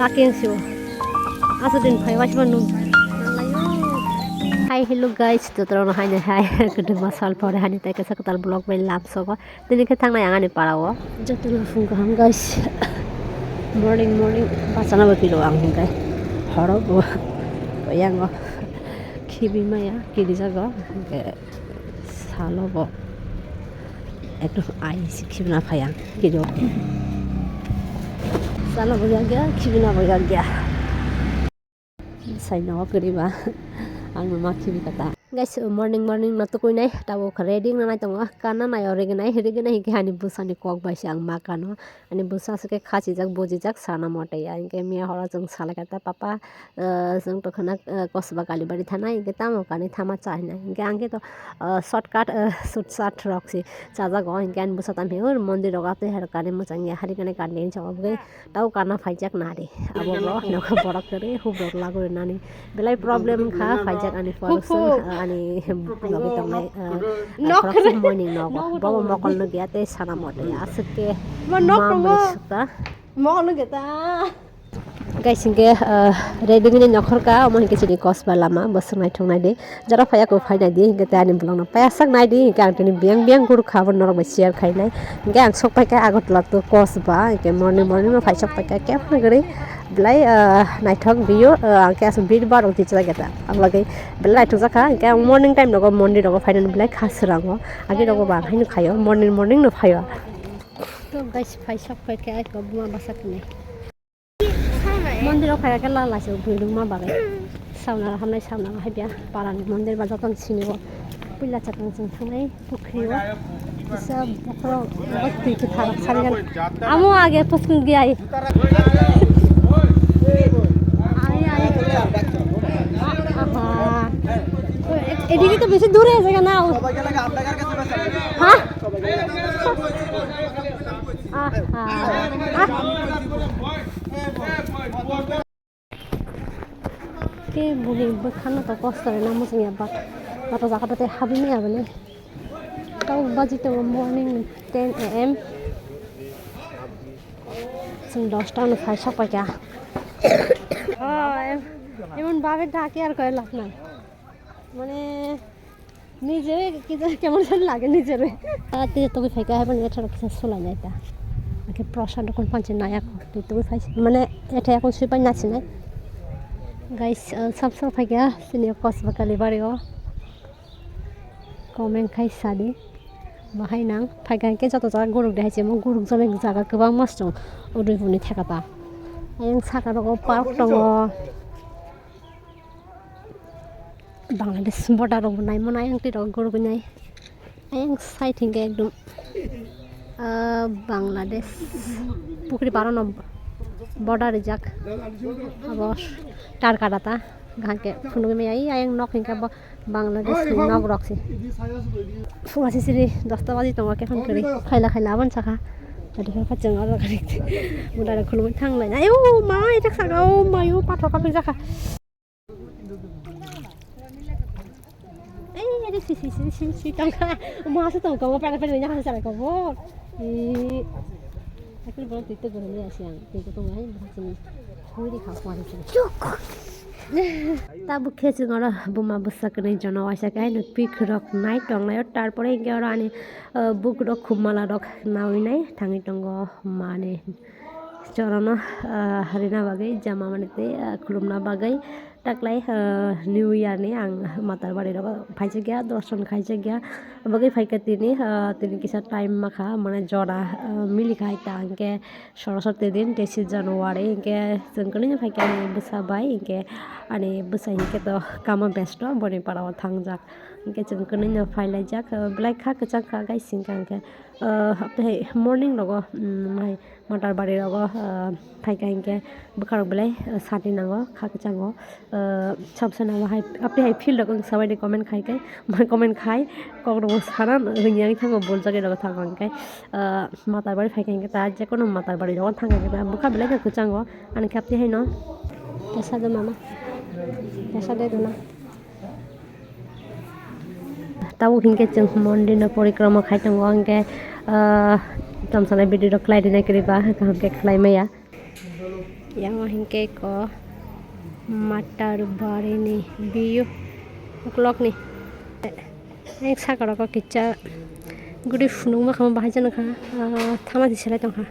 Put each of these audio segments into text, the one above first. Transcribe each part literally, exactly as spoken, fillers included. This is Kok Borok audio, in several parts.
Aking sibo. Aso din phai waisma nung. Hi, hello guys, jotorokno haino hai. Kwdwma sal pore hani tei kaisa kwtal vlog bai lamsogo. Tini khe thangnai ang ani parao. Jotono phung kaham guys. Morning, morning. Bachana bo pilo ang hwnkhe. Horo bo. Yango. Khibi maya, kirijago. Hwnkhe salo bo. Ekdom ai si khibina phai ang. Kiri. Salo bo yagya, khibina bo yagya. Sai no kwrwi ba ang no ma khibi kata. Guys, morning morning no tukui nai, tabuk ready wngna nai tongo. Kana nai o ready nai, ready nai hinkhe ani bwsani kok bai se ang ma kano. Ani bwsa se khe khachijak, bojijak sana mote ya. Hinkhe miya horo chwng salai kata, "Papa, ah, chwng to khwna, ah, Kosba Kalibari thanai, hinkhe tamo kanwi thama cha hinai." Hinkhe ang khe to, ah, shortcut, ah, shortcut rok se chajago. Hinkhe ani bwsa tamo mondir rogo tei hai rok kanwi mwchang ya, hari kanwi kanwi chwng. Tau kana phaijak nari. Abo bo nogo borok kwrwi hubrok lagoi nani. Belai problem kha phaijak ani poro ani logi tongnai, ah, khoroksa moini nogo. Bobo mokol no giya tei sana mote aswk khe ma mangwi sukha. Mokol no geta. Guys, hinkhe, ah, ready wngwi nokhorka, omo hinkhe chini Kosba lama, bo swng naithok nai di. Jora phaiya kok phai nai di, hinkhe tei ani vlog no paiyasak nai di, hinkhe ang tini biyang biyang gurukha abo norok bai share khai nai. Hinkhe ang sok paikha Agartala to Kosba, hinkhe morning morning no phai sok paikha kebo kwrwi belai, ah, naithok view, ah, ang khe aswk birbar rok tichajak ya ta. Abo bagwi belai naithok jakha, hinkhe ang morning time rogo mondir rogo phainani belai kha swrango. Agi rogo ba ang haino khaio, morning morning no phaio. To guys, phai sok paikha kobma bwsa kwnwi. Mondir o phai khe lal laisok bwrwi rwngma bagwi. Sauna hamnai sauna hai biya parani mondir ba jotono sini o. Puila chakang chwng thangnai pukhri o. Kisa bokhorok twi kwthar rok sari gana. Amo age puskang giyai. Ai, ai. Aha. Ediki to besi dure jaga na. Ha? Aha. Ah. Ke buni bwkhano to kosto rwna muchung ya bat. Bato jaga to tei habwi maya bini. Tau baji tongo morning ten A M. Chwng dosta no phai sok paikha. Oh, em-, emon bhabe dhake ar koi lab nai. Mane, নিজে কি জানি কেমন যেন লাগে নিজেরে। আর তুই তো ফাইকা হয় মানে এটা কিছু সোলা নাই তা। আগে প্রসাদ কোন পাঞ্চে নাই এখন। তুই তো ফাইস মানে এটা এখন সুই পাই নাচে নাই। Guys, uh, sab sab faika sini Kosba Kalibari o. Comment khai sadi. Bahai nang faika ke joto jaga guruk de hai chemo guruk jone jaga kwbang mas tong. Udui buni theka ta. Ayang saka rogo park tongo. Bangladesh border rok bo naimano ayang twi rok gurugwi nai. Ayang side hinkhe ekdom, ah, Bangladesh pukri parono border rijak. Abo Tarkadata hwnkhe phunugwi maya. Ayang nok hinkhe bo Bangladesh ni nok rok se. Phunga sisiri dosta baji tongo khe phone kwrwi. Khaila khaila aboni sakha. Tadi khe chwng oro kharik. Mudare khulumwi thang lai. Ayo ma, ita saka o mayo pathor kapri jakha. Ei, ere si, si, si, si, si, tongkha. Omo aswk tongkha, omo pera pera nya khan salai kobo. Ei. Akil borok twi twi gwnang ya siang. Twi twi tongo hai, bahai sini. Hoi ri kha, hoi ri kha. Tabuk khe chwng oro buma bwsa kwnwi jono waisa khe haino pik rok nai tong lai o. Tarpore hinkhe oro ani, ah, buk rok khum mala rok nawi nai thangwi tongo mani. Chorono, ah, rina bagwi, jama mani tei, ah, khulumna bagwi taklai, ah, New Year ni ang Matarbari rogo phaijak ya, dorson khaijak ya. Bagwi phaikha tini, ah, tini kisa time makha, mane jora, ah, milikha hai ta hinkhe Soroswati din, teis January hinkhe chwng kwnwi phaikha ani bwsa bai hinkhe ani bwsa hinkhe to kamo besto boni parao thangjak hinkhe chwng kwnwi no phailaijak, ah, belai kha kwchang kha guys hinkhe, hinkhe, ah, haphai morning rogo, um, mai Matarbari rogo, ah, phaikha hinkhe bwkha rok belai, ah, sati nango, kha kwchango, ah, sabsa nango hai, apni hai field rok wngsa bai de comment khai khai, ma comment khai, kok rok sana rwngya wng thango, bol jagwi rok thango hinkhe, ah, Matarbari phaikha hinkhe ta jekono Matarbari rogo thangkha hinkhe ta bwkha belai kha kwchango, ani khe apni hai no. Tesa de mama, tesa de dona. Tabuk hinkhe chwng mondir no porikroma khai tongo, hinkhe, ah, tamsana video rok khlai rina kwrwi ba kaham khe khlai maya. Yang hinkhe ko matar barini biyu uklokni. Yang saka rok kisa guri phunukma kha bahai jani kha, ah, thama di selai tongkha.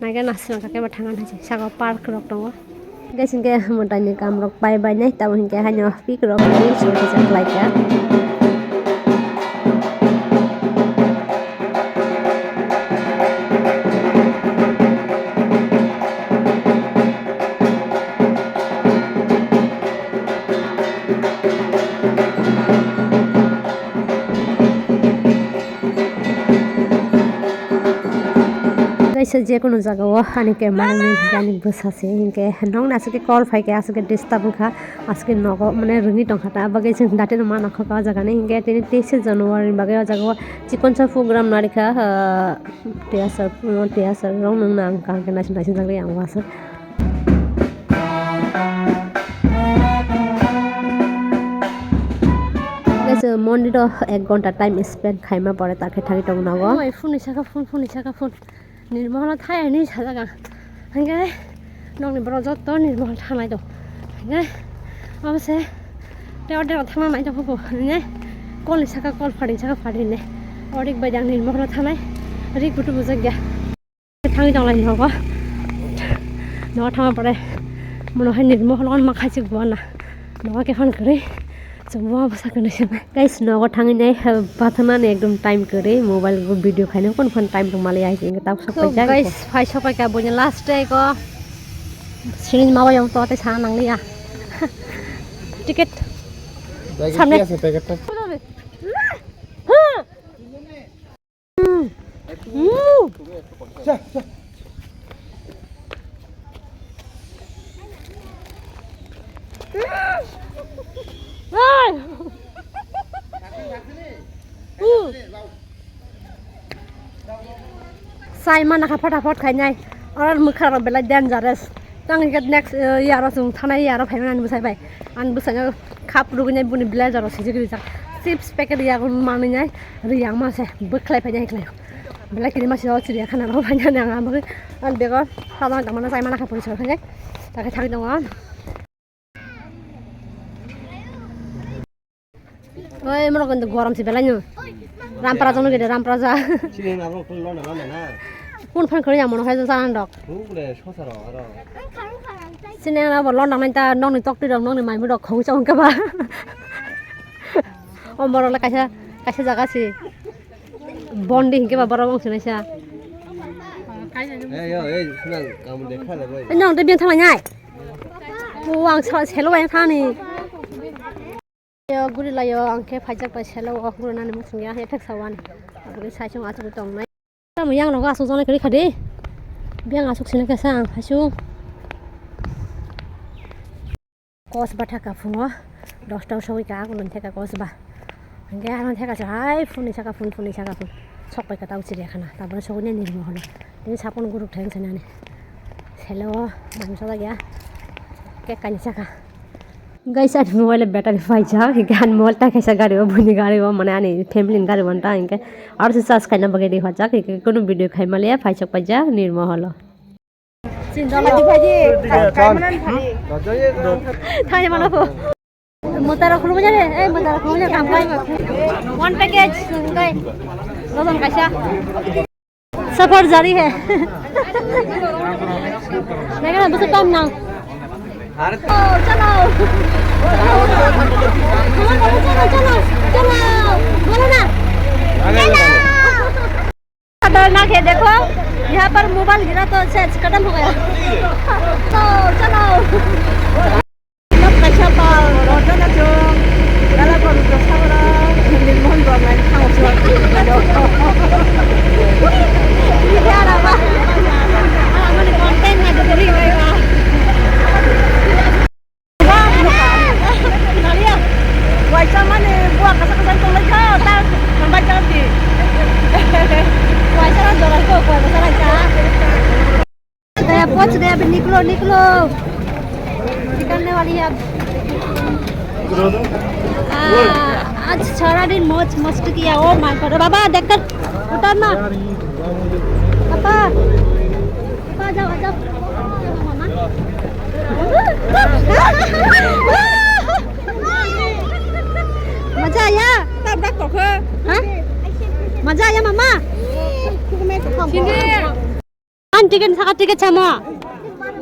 Naikhe nasina kha kebo thangan hai se saka park rok tongo. Guys, hinkhe mwtaini kam rok pai bai nai, tamo hinkhe haino pik rok ni song kisa khlai kha. Kaisa je kono jaga o ani camera ni ani bwsa se hinkhe nong aswk khe call phai khe aswk khe disturb wngkha, aswk khe nogo mane rwngwi tongkha ta, abagwi chwng dati no ma nangkha o jaga ni hinkhe tini teisa January ni bagwi o jaga o chikonsa program narikha, ah, tiyasar, tiyasar rok nung nang kaham khe naising naising jak ang wasuk. Guys, mondir o ek ghonta time spend khaima pore ta khe thangwi tong nogo. Oi, phone ni saka phone, phone ni saka phone. Nirmoholo thai ni sajak ang. Hingke nokni borok joto nirmohol thanai do. Hingke omo se tei order rok thangna nai tong kho. Hingke kol ni saka kol, pharing saka pharing ne. Orik bai ang nirmoholo thanai. Rik butu bujak ya. Thangwi tong lai nogo. Nogo thangma pore mono hai nirmohol on ma khai chuk bo na. Nogo khe phan kwrwi. Chwng bo bwsa kwrwi se bai. Guys, nogo thangwi nai, eh, bathanani ekdom time kwrwi. Mobile bo video khaino kon phone time rwmaliya hai se tak sok. So, paijak guys, phai sok paikha buini last day ko. Sini ma bai to tei sana nangliya. Ticket. Samne. Packet ta. Sai mana kha phataphot khainai. Oro mwkhra rok belai dangerous. Tang hingke next, eh, year o chwng thanai year o phaimani ani bwsai bai. Ani bwsai no khap rwgwinai buni blazer rok sijik rijak. Chips packet ya gun manwi nai riyang ma se bwkhlai phainai khlai. Belai kini masi o chiriya khana rok phainani ang abagwi ani bego tamo tamo no chai mana kha pori sor khainai. Ta khe thangwi tongo. Oi, morok hintu gorom se belai no. Rampara jong no gede, Rampara ja. Sini na rok tun lona lona na. Kun phan khori yang mono hai jang dok. Hu le sosa ro ro. Sini na bo lona nai ta nokni tokti rok nokni mai murok khong chong ka ba. O morok le kaisa kaisa jaga si. Bondi hinke ba borok wng sinai sa. Ei yo ei sunang kamu dekha le bai. Nong de biang thang nai. O ang sa selo bai thani. Yo guri layo ang khe phaijak bai selo o guri nani muchung ya he thek sawan. Aboni sai chung achuk tong nai. Tamo yang nogo asuk jone kri khadi. Biang asuk sini kesa ang phaisu. Kos ba thaka phungo dosta o sogwi ka, agulo theka kos ba. Hingke ano theka se hai phunui saka phun, phunui saka phun. Sok pai ka tau chiriya khana. Tabra sogwi nai nirmo hono. Tini sapon guruk thang sanani. Selo o mangsa lagya. Kek kaini saka. Guys, ani mobile battery paijak. Hingke ani mobile ta kaisa gari o, buini gari o, mane ani family ni gari o ta hingke. Aro se charge kaina bagwi ri hojak. Hingke kunu video khai maliya, paisok paijak, nirmo holo. Thai mano pho. Motaro khulumjak de, eh, motaro khulumjak kam khai. One package, kai. Dosan kaisa. Safar jari hai. Naga na bus kam na. Oh, chalo. Chalo, chalo, chalo. Bolo na. Chalo. खतरनाक है, देखो, यहाँ पर मोबाइल गिरा तो शायद खत्म हो गया। तो चलो। Kaisa pal, rojana chwng, gala koru to sabra, nirmon rok nai thang chwng. Ini dia apa? Apa ni content ada dari mereka? Waisa mani buwa kasa kasa tonglai kha, ta hambai kha di. Waisa na jora ko, ko kasa lai kha. Gaya, pहुंच गया, अभी निकलो, निकलो। निकलने वाली है अब। आ, आज सारा दिन मौज मस्ती किया। Oh my God, बाबा, देखकर उतरना। पापा, पापा, जाओ, जाओ। मामा। Maja ya, tabrak kok. Ha? Maja ya, mama. Sini. An ticket, saka ticket sama.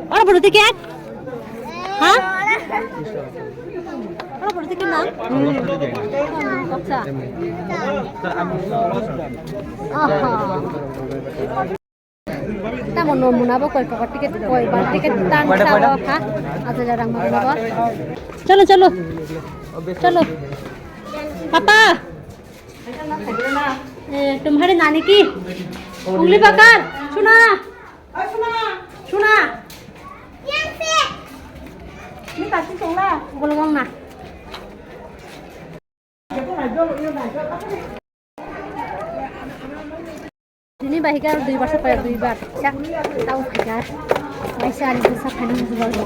Ora bolu ticket? Ha? Ora bolu ticket na? Koksa. Aha. Tamo no muna bo koi pokot ticket, koi ba ticket tan sa bo ha. Aja jarang muna bo. Chalo, chalo. Chalo. Papa. ए, तुम्हारे नानी की उंगली पकड़, सुना, सुना, सुना। Ini pasti sudah, gulung na. Ini bahika dui bar sapai dui bar. Cak, tau phaikar. Waisa ani busa khaina musugo.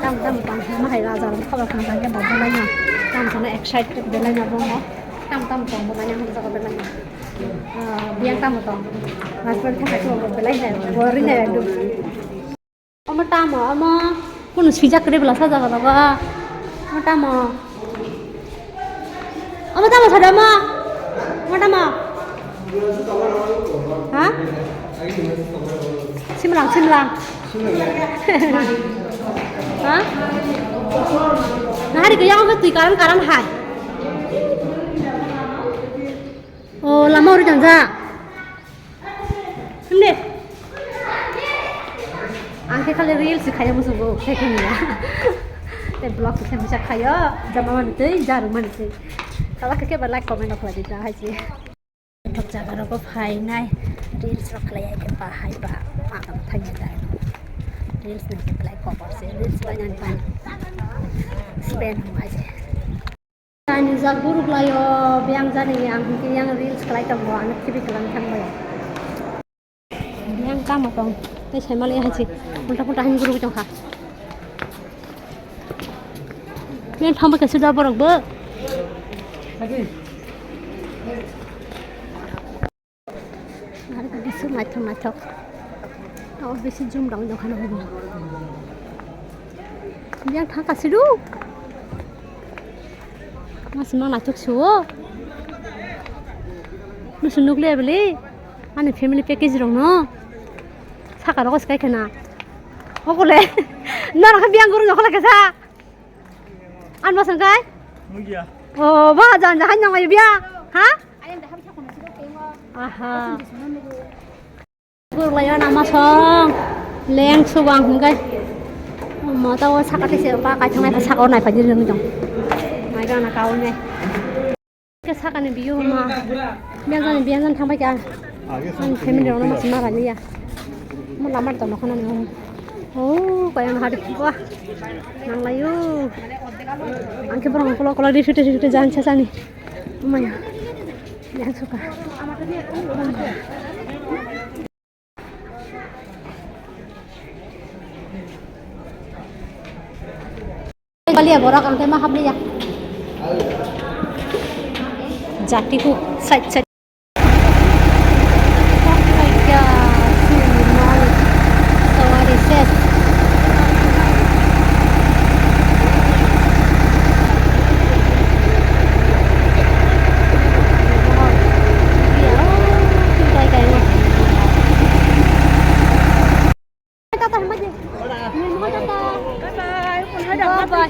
Tam tam tam ma hai raja ram khabar khana jangke babo laina. Tam sana excited belaina bongo. Tam tam tong belaina musugo belaina. Ah, biang tam tong. Mas bar thaka tu belaina. Bori na dum. Omo tamo, omo. Kunu swijak kre bela saja bela ba. Omo tamo. Omo tamo sada omo. Omo tamo. Ha? Simlang, simlang. Ha? Nahari ke yang twi karan karan hai. Oh, lama uri jangja. Himde. Ang khe khali reels khayo musugo, khe khe niya. Te vlog khe bisa khayo, jama mani tei, jaru mani tei. Kala khe khe ba like comment rok khlai di ta hai se. Thok jaga rogo phainai, reels rok khlai ai khe ba hai ba, ma ka thai ni dai. Reels ni khe like comment se, reels bai nang pan. Spend hung ai se. Ani jak guruk layo, biyang jani ang hingke yang reels khlai tongo, ano khibi kwlang thang bai. Biyang tamo tong, tei sai mali hai se, phunta phunta hin guruk tong kha. Biyang thang bai kaisa da borok bo. Ar bisu naithok naithok. O bisu jum rok nukha nukha. Yang thangka sidu. Mas mang naithok suo. Nusu nukle beli. Ani family package rok no. Saka rok skai khana. Okole. Nang kha biyang guru nokole kesa. An bosong kai? Mugia. Oh, ba jan jan nang ayo bia. Ha? Aha. Gurlai na masong. Leng sugang hingkai. Mata o sakati se pa kai thangnai pa sakao nai pa jiri nang jong. Mai ga na kau ne. Ke sakani biyo ma. Biang jani biang jan thangbai ka. Ang family rok no mas mara liya. Mo lamar to nokho nani. Oh, kaya no hari ko. Nang layo. Ang ke borong kolo kolo di fite fite jan sasani. Maya. Yang suka. Baliya borok ang tei ma habliya. Jati ku side side. Tata hwnba de. Nirmol tata. Bye bye. Bye bye.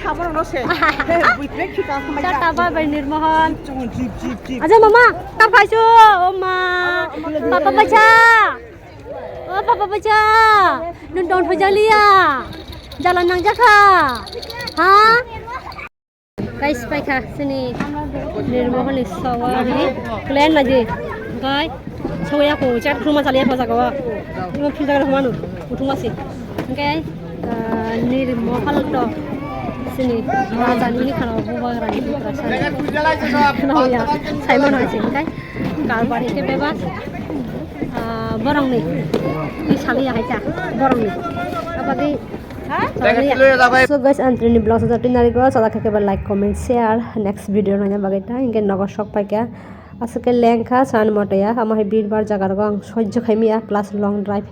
Tata bye bye Nirmohon. Jip, jip, jip, jip. Aja mama, ta phaisu, o ma. Papa bacha. O papa bacha. Nun don thojaliya. Jala nangjakha. Ha? Guys, paikha sini Nirmohon ni sawa ni plan naidi. Guys, sawa ya ko chat room ma chaliya ko jaga wa. Imo phil jaga manu uthung masi. Okay, Nirmohon to sini raja ni khana bubagra ni prasad. Khana ya, Simon hai sini kai. Karbari ke bebas. Borong ni. Ni sali ya hai ta. Borong ni. Abadi So guys, ang tini vlog sa tini nari ko sa khe ba like, comment, share, next video naina bagwi ta hingke nogo sok paikha. Aswk khe lengkha san moto ya, amo hai birbar jaga rogo ang sojjo khaimiya plus long drive.